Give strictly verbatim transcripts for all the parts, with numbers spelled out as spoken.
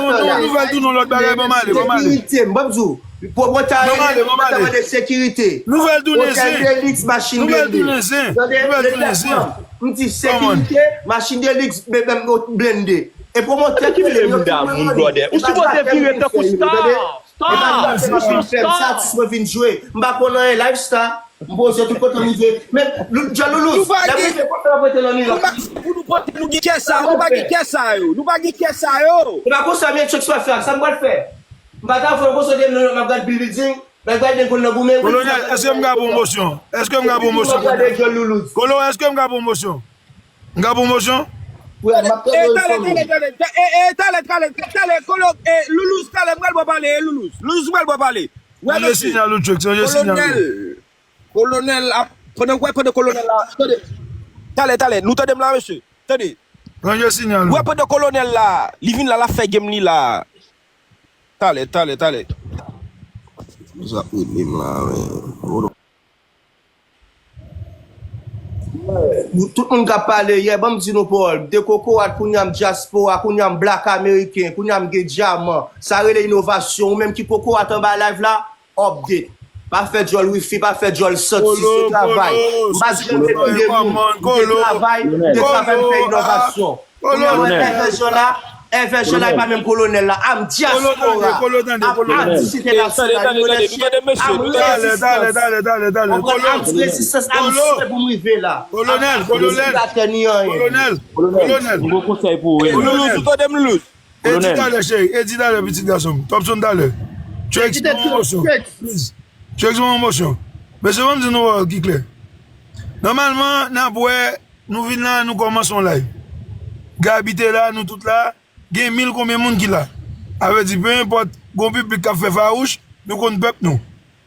nou, nou, nou fè l tounen yon lòt bagay, ban m ale, ban m ale. Sekirite, m p ap di w. Pwomotè a rele, pwomotè a mande sekirite. Nou fè l tounen zen. Otèl de liks, machin de liks. Nou fè l tounen zen. Tande, m di sekirite, machin de liks, menm blende. E pwomotè ki rele yo, tout moun konnen. Ou sipoze vire tankou star. Star. Star. Satis mwen vin jwe. M pa konn anyen, lifestyle. M poze tout kote m rive. Men, John Loulouz, lè m rive kote l ap rete nan New York. Pou nou pote, nou gen kè sa, nou pa gen kè sa yo. Nou pa gen kè sa yo. Se pa konsa, men Chuck sa fè, sa m pral fè. M pa ta fè yon konsa, m ap gade building, m ap gade nèg nan goumen. Kolonèl, èske m ka pwomosyon? Èske m ka pwomosyon? M ap gade John Loulouz. Kolo, èske m ka pwomosyon? M ka pwomosyon? Frè, m ap tande w. Talè, talè, talè, talè, e, e, talè, talè, talè, Kolo, e, Loulouz, talè, m pral ba w pale, e, Loulouz. Loulouz, m pral ba w pale. Wè, mesye. Chanje siyal ou, Chuck, chanje siyal ou. Kolonèl. Kolonèl ap, pandan, wè, pandan kolonèl la, tande. Talè, talè, nou tande m la, mesye? Tande. Ranje siyal ou. Wè, pandan kolonèl la, li vin la, l ap fè game li la. Talè, talè, talè. Zap rele m la, men. Tout moun k ap pale yè, ban m di nou pawòl. De kokorat, kounye a m dyaspora, kounye a m black ameriken, kounye a m gen dyaman. Sa rele inovasyon. Ou menm ki kokorat anba live la, update. Pa fè djòl wifi, pa fè djòl santi, se travay. M pa janm mete de moun, m te travay, m te travay, m fè inovasyon. Kounye a mwen, envèsyon la, envèsyon la, e pa menm kolonèl la. Am dyaspora, am atis entènasyonal, I'm resilient, I'm resistance. Konprann? Am rezistans, am swen pou m rive la. Kolonèl, kolonèl, kolonèl, kolonèl. M gon konsèy pou ou, wi. Loulouz, ou tande m, Loulouz? Edi talè, cheri. Edi talè, pitit gason m. Topson talè. Chuck, se yon mosyon. Please. Chuck, se yon mosyon. Mesye, ban m di nou pawòl ki klè. Nòmalman, n ap wè, nou vin la, nou kòmanse yon live. Gaby te la, nou tout la. Gen mil konbyen moun ki la. A vle di, pe enpòt, gon piblik k ap fè fawouch, nou konn pèp nou.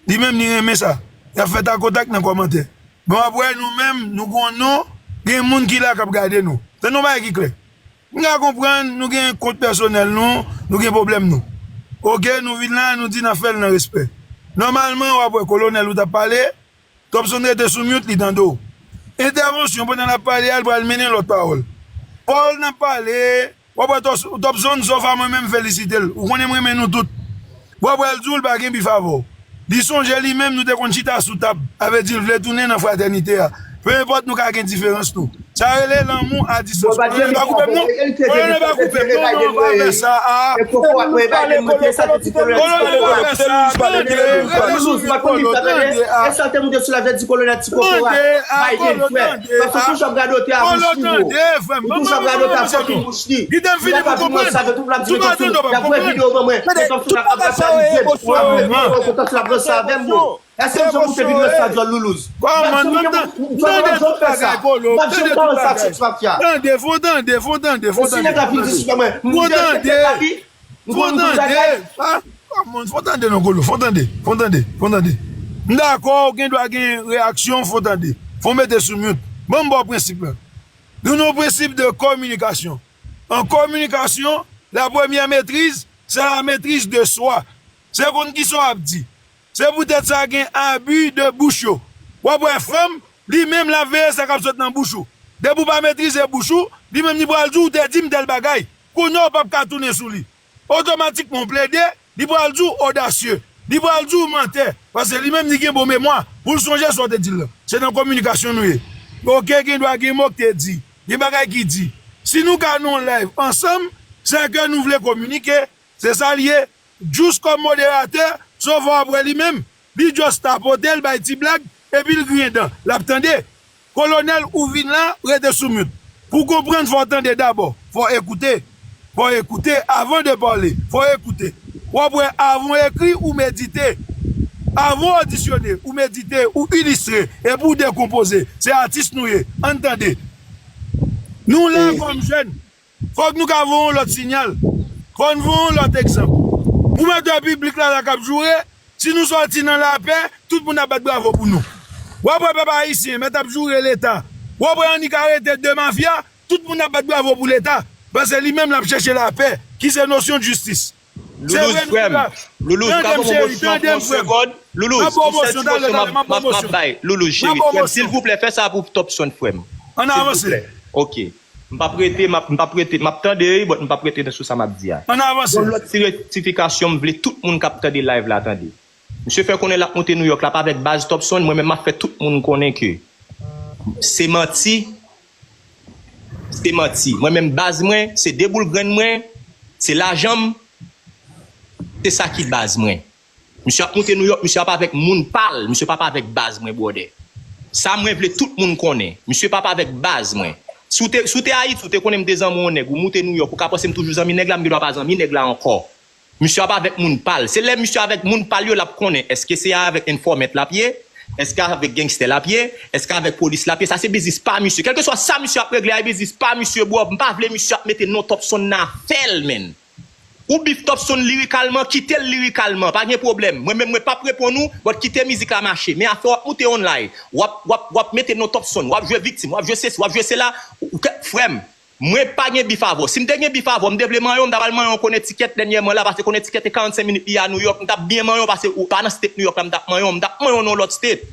Li menm, li renmen sa. Y ap fè takotak nan kòmantè. Bon, apre, nou menm, nou gon non, gen moun ki la k ap gade nou. Se yon bagay ki klè. M ka konprann, nou gen kont pèsonèl nou, nou gen pwoblèm nou. Oke, nou vin la, nou di n ap fè l nan respè. Nòmalman, w ap wè kolonèl ou t ap pale, Topson rete sou mute, li tande w. Entèvansyon pandan l ap pale a, l pral mennen lòt pawòl. Pawòl n ap pale, w ap wè Topson, Topson, sa w fè a, mwen menm, m felisite l. Ou konnen m renmen nou tout. W ap wè l di w l pa gen bif avè w. Li sonje li menm nou te konn chita sou tab, avè di l vle tounen nan fratènite a. Pe enpòt nou ka gen diferans nou. Sa rele lanmou a distans. Kolonèl pa koupe m non. Kolonèl pa koupe m non, non, pa fè sa a. Kolonèl pa fè sa. Tande, Kolo, tande a. Kolo, tande a. Kolo, tande, frè m. Ban m fini pou konprann. Ou pa tande, ou pa tande, ou pa konprann. Tande, tout bagay sa yo e emosyon. Èske m janm moute videyo sa, John Loulouz? Kòman? M tande, m tande tout bagay, Kolo. M tande tout bagay. Tande, fò tande, fò tande, fò tande. Fò tande. Fò tande. Ah, kòman? Fò tande non, Kolo. Fò tande, fò tande, fò tande. M dakò, ou gen dwa gen reyaksyon, fò tande. Fò mete sou mute. Ban m ba w prensip la. Nou nan yon prensip de kominikasyon. An kominikasyon, la premyè metriz, se la metriz de swa. Se konn kisa w ap di. Se poutèt sa gen abi de bouch yo. W ap wè fanm, li menm l ap veye sa k ap sot nan bouch ou. Depi w pa metrize bouch ou, li menm li pral di w te di m tèl bagay. Kounye a w p ap ka tounen sou li. Otomatikman w plede, li pral di w odasye. Li pral di w mantè. Paske li menm li gen bon memwa pou l sonje sa w te di l lan. Se nan kominikasyon nou ye. Oke, gen dwa gen mo k te di. Gen bagay ki di. Si nou ka nan yon live ansanm, se ke nou vle kominike. Se sa l ye. Djous kòm moderatè, Sova w ap wè li menm, li just tapote, l bay ti blag, epi l griyen dan. L ap tande. Kolonèl, ou vin la, rete sou mute. Pou konprann, fò w tande dabò. Fò w ekoute. Fò w ekoute avan de pale. Fò w ekoute. W ap wè, avan w ekri, ou medite. Avan w odisyone, ou medite, ou ilistre, epi w dekonpoze. Se atis nou ye. Ann tande. Nou la kòm jèn. Fòk nou ka voye yon lòt siyal. Fòk nou voye yon lòt egzanp. Pou mèt wè piblik la la k ap joure, si nou sòti nan lapè, tout moun ap bat bravo pou nou. W ap wè pèp ayisyen mèt ap joure Leta. W ap wè annik arete de mafya, tout moun ap bat bravo pou Leta. Paske li menm l ap chèche lapè, ki se nosyon jistis. Se Loulouz, vre, nou frè m. La. Loulouz, ou ka ban m yon mosyon pou yon segond? Loulouz, yon sèl ti mosyon m ap, m ap, m ap bay. Loulouz, cheri, frè m, silvouplè, fè sa pou Topson, frè m. Ann avanse. Silvouplè. Ok. M p ap rete, m ap, m p ap rete, m ap tande, wi, but m p ap rete sou sa m ap di a. Ann avanse. Yon lòt ti rektifikasyon m vle tout moun k ap tande live la tande. Misye fè konnen l ap monte Nouyòk, l ap avèk baz Topson, mwen menm m ap fè tout moun konnen ke se manti, se manti. Mwen menm baz mwen, se de boul grenn mwen, se lajan m, se sa ki baz mwen. Misye ap monte Nouyòk, misye ap avèk moun pa l, misye p ap avèk baz mwen, brother. Sa mwen vle tout moun konnen. Misye p ap avèk baz mwen. Si w te, si w te Ayiti, w te konnen m te zanmi yon nèg, ou monte Nouyòk, ou ka panse m toujou zanmi nèg la, m gendwa pa zanmi nèg la ankò. Misye ap avèk moun pa l. Se lè misye avèk moun pa l yo, l ap konnen èske se avèk enfòmant l ap ye, èske avèk gangstè l ap ye, èske avèk polis l ap ye. Sa se biznis pa misye. Kèlkeswa sa misye ap regle a, e biznis pa misye, bro. M pa vle misye ap mete non Topson nan afè l, menn. Ou bif Topson lirikalman, kite l lirikalman, pa gen pwoblèm. Mwen menm, mwen p ap reponn ou, but kite mizik la mache. Men afè w ap moute online, w ap, w ap, w ap mete non Topson, w ap jwe viktim, w ap jwe sesi, w ap jwe sela, ou, ou, frè m, mwen pa gen bif avè w. Si m te gen bif avè w, m te vle manyen w, m ta pral manyen w Connecticut dènyèman la, paske Connecticut se karannsenk minit li a Nouyòk, m t ap byen manyen w, paske ou pa nan state Nouyòk la, m t ap manyen w, m t ap manyen w nan lòt state.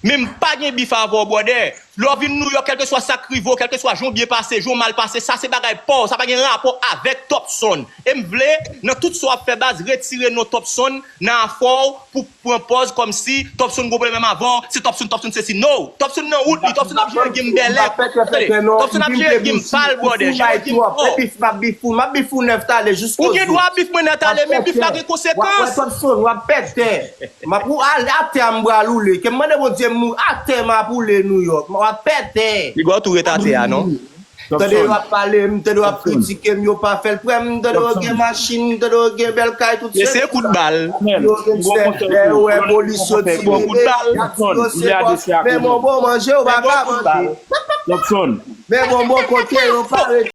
Men m pa gen bif avè w, brother. Lè w vin Nouyòk, kèlkeswa sa k rive w, kèlkeswa jan w byen pase, jan w mal pase, sa se bagay pa w, sa pa gen rapò avèk Topson. E m vle, nan tout sa w ap fè baz, retire non Topson nan afè w pou pran pòz kòmsi Topson gon pwoblèm avè w, se Topson, Topson sesi. No! Topson nan wout li, Topson ap jere game bèlè. Tande, Topson ap jere game pa l, brother. Jere game pa w. M ap bif ou, m ap bif ou nèf talè jiskozout. Ou gen dwa bif mwen nèf talè, men bif la gen konsekans. W ap wè Topson, w ap pètè. M ap ou al atè a m pral woule. Ke m mande Bondye m atè m ap woule Nouyòk. M ap pètè. Piga w tou ret atè a, non? Tande yo ap pale m, tande yo ap kritike m, yo pa fè l prè m, tande yo gen machin, tande yo gen bèl kay, tout se sa. Mesye, kout bal. Yo gen sè, lè yo wè polis soti, y ap di yo se bòs. Men bon, bon manje, yo pa ka manje. Men bon, bon kote, yo pa rete.